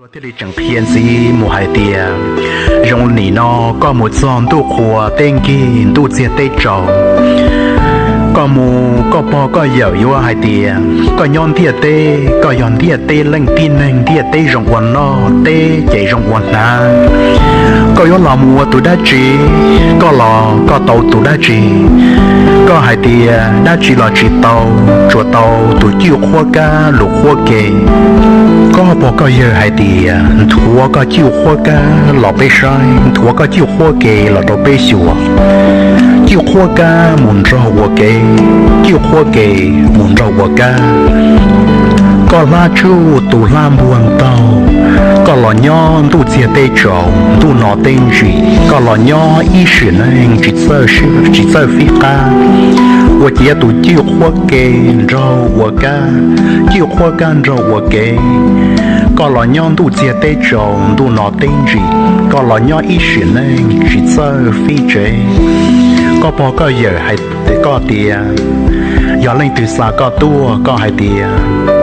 Thiaj li tseem qhia ntxiv mus hais tias, zoo nim no koj mus txog ntuj qhua teb nkig ntuj txiag teb tsaus, koj mus koj pog koj yawm yuav hais tias koj nyob ntiaj teb, koj yog ntiaj teb leej tib neeg, ntiaj teb zoo ua noj, teb ces zoo ua hnav. Koj yuav los mus ua tus dab tsi? Koj los koj tau tus dab tsi? Koj hais tias dab tsi los tsis tau, tsuas tau tus cwj qhuab kab lus qhuab ke. Koj pog koj yawg hais tias nthuav koj cwj qhuab kab los peb saib, nthuav koj cwj qhuab ke los rau peb xyuas. Cwj qhuab kab mus nrog ua ke, cwj qhuab ke mus nrog ua kab. Koj hlab tsuj tus hlab npuag ntaug, koj los nyob ntuj txiag teb tsaus ntuj no teb ntsis, koj los nyob ib sim neej tsis txawj sib tsis txawj fij qab, ua ciav tus cwj qhuab ke nrog ua kab, cwj qhuab kab nrog ua ke. Koj los nyob ntuj txiag teb tsaus ntuj no teb ntsis, koj los nyob ib sim neej tsis txawj fij tsev. Koj pog koj yawm hais koj tias, yog leej twg xa koj tuaj, koj hais tias,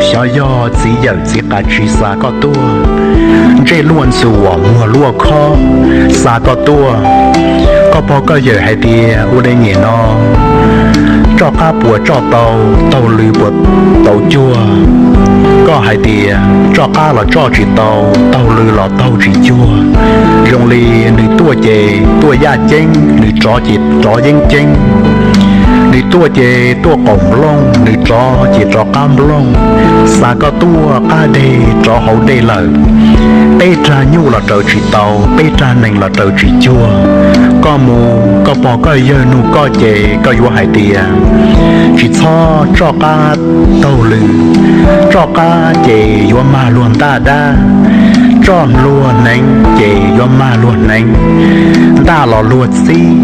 xyov yog txiv yawm txiv qav tsi xa koj tuaj, ntsej luaj ntxuam muag luaj khob xa koj tuaj. Koj pog koj yawm hais tias ua dab nyem no, tsoj qab puas tsoj tau, taug lw puas tau cuag? Koj hais tias tsoj qab los tsoj tsis tau, taug lw los taug tsis cuag. Zoo li nws tuaj ces tuaj yaj ceeb, nws rov ces rov yeeb ceeb. Nws tuaj ces tuaj qaum nplooj, nws rov ces rov qab nplooj. Xa koj tuaj qab deg rov hauv dej lawm. Peb rag nyuj los raws tsis tau, peb rag nees los raws tsis cuag. Koj mus koj pog koj yawg nug koj ces koj yuav hais tias, tsis txhob tsoj qab taug lw, tsoj qab ces yuav mag luag ntaj dab, tsoj luag hneev ces yuav mag luag hneev, ntaj los luag txib,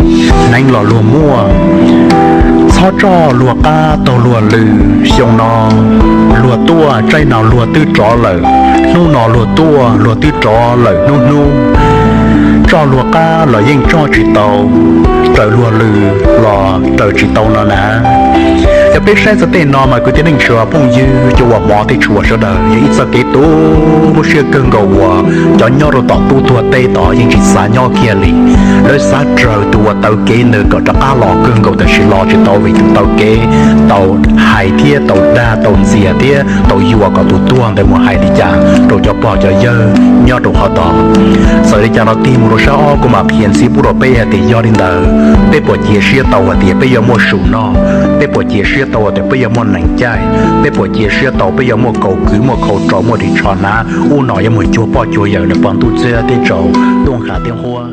hneev los luag muaj. Txhob tsoj luag qab taug luag lw. Xyoo no luag tuaj, tsaib no luag twb rov lawm, hnub no luag tuaj luag twb rov lawm hnub hnub. Tsoj luag qab los yeej tsoj tsis tau, raws luag lw los raws tsis tau no na. Yog peb saib txog tej no mas kwv tij neej tsa phooj ywg cov uas hmov thiab tshua sawv daws, yog ib txoj kev tu siab kawg nkaus uas cov nyob rau tom tub tuag teb tod yeej tsis xav nyob kiag li. Lawv xav raws tus uas taw kev ntawd kom rov qab los kawg nkaus, tab sis los tsis tau vim tus taw kev tau hais thiab tau dag tau ntxias thiab tau yuam kom tus tuag ntawd mus hais li cas rau cov pog cov yawg nyob rau qhov tod. Txawm li cas los tig mus rau sab ob kuv mam qhia ntxiv pub rau peb hais tias yog li ntawd peb puas cia siab tau hais tias peb yuav muaj su noj? Peb puas cia siab tau hais tias peb yuav muaj nees caij? Peb puas cia siab tau peb yuav muaj kaus kwv, muaj khau rau, muaj ris tsho hnav, ub no yuav mus cuag poj cuag yawm nws pog ntuj txiag teb tsaus ntuj qha tiab huab?